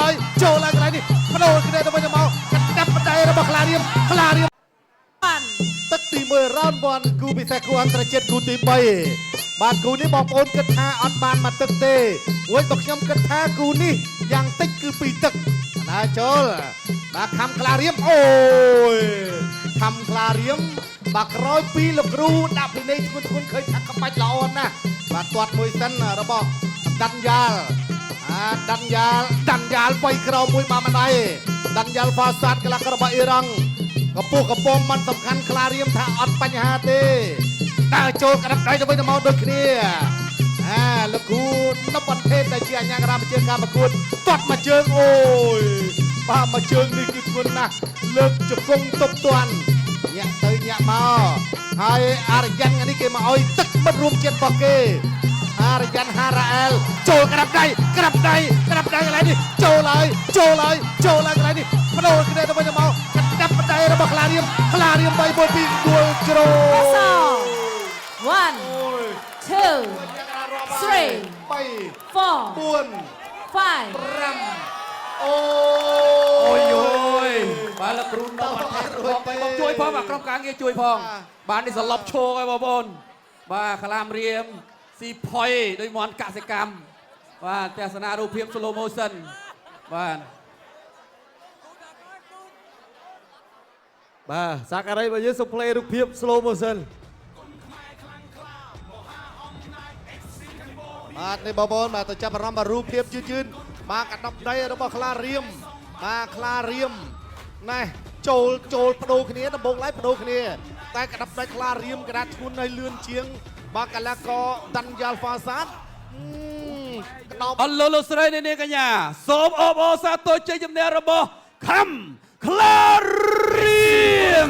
ហើយចូលហើយកន្លែងនេះបដូរគ្នាទៅវិញទៅមកកដាប់បដៃរបស់ខ្លារៀមខ្លារៀម one ទឹកទី1 round 1គូពិសេសគូអន្តរជាតិគូទី3បាទគូនេះបងប្អូនគិតថាអត់បានមកទឹកទេរួចបើខ្ញុំគិតថាគូនេះយ៉ាងតិចគឺ2ទឹកណាចូលបាទខំខ្លារៀមអូយខំខ្លារៀមបាទក្រោយពីលោកគ្រូដាក់ពិន័យធ្ងន់ធ្ងរឃើញថាក្បាច់ល្អណាស់បាទទាត់មួយសិនរបស់ដាន់យ៉ាលអាដាន់យ៉ាលដាន់យ៉ាលបៃក្រោមមួយបាទម្ដាយដាន់យ៉ាលហ្វាសាតកីឡាកររបស់អ៊ីរ៉ង់ កពុះកពំមិនសំខាន់ខ្លារៀមថាអត់បញ្ហាទេដើរចូលក្តាប់ដៃទៅវិញទៅមកដូចគ្នាអាលោកគ្រូនប់បន្ថេតដែលជាអញ្ញាក្រាមជាការប្រកួតទាត់មកជើងអូយបាទមកជើងនេះគឺធ្ងន់ណាស់លើកជង្គង់ទប់ទាន់ញាក់ទៅញាក់មកហើយអារយ៉ាន់ថ្ងៃនេះគេមកឲ្យទឹកមិត្តរួមជាតិរបស់គេអារយ៉ាន់ហារ៉ាអែលចូលក្តាប់ដៃក្តាប់ដៃក្តាប់ដៃកន្លែងនេះចូលហើយចូលហើយចូលហើយកន្លែងនេះបដូរគ្នាទៅវិញទៅមកក្តាប់ដៃរបស់ខ្លារៀមខ្លារៀម3 1 2គួលជ្រោ ស one two three 3 four 4 five 5អូ អូយអូយបាទលោកគ្រូនប់អត់ថេបងបងជួយផងបាទក្រុមការងារជួយផងបាទនេះសន្លប់ឈោហើយបងប្អូនបាទក្លាមរៀមស៊ីផុយដោយមន្តកសិកម្មបាទទស្សនារូបភាព slow motion បាទ បាទសាការីរបស់យើងសុំ play រូបភាព slow motion បាទនេះបងប្អូនបាទទៅចាប់អារម្មណ៍បាទរូបភាពយឺតយឺតបាទកណ្ដប់ដៃរបស់ខ្លារៀមបាទខ្លារៀមណែចូលចូលបដូរគ្នាដំបងឡើយបដូរគ្នាតែកណ្ដប់ដៃខ្លារៀមកដាស់ធ្ងន់ហើយលឿនជាង បាទកីឡាករដាន់យ៉ាល់ហ្វាសាតកណ្ដប់ អរលោកលោកស្រីអ្នកនាងកញ្ញាសូមអបអរសាទរជ័យជំនះរបស់ខំក្លារៀម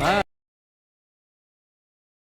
បាទ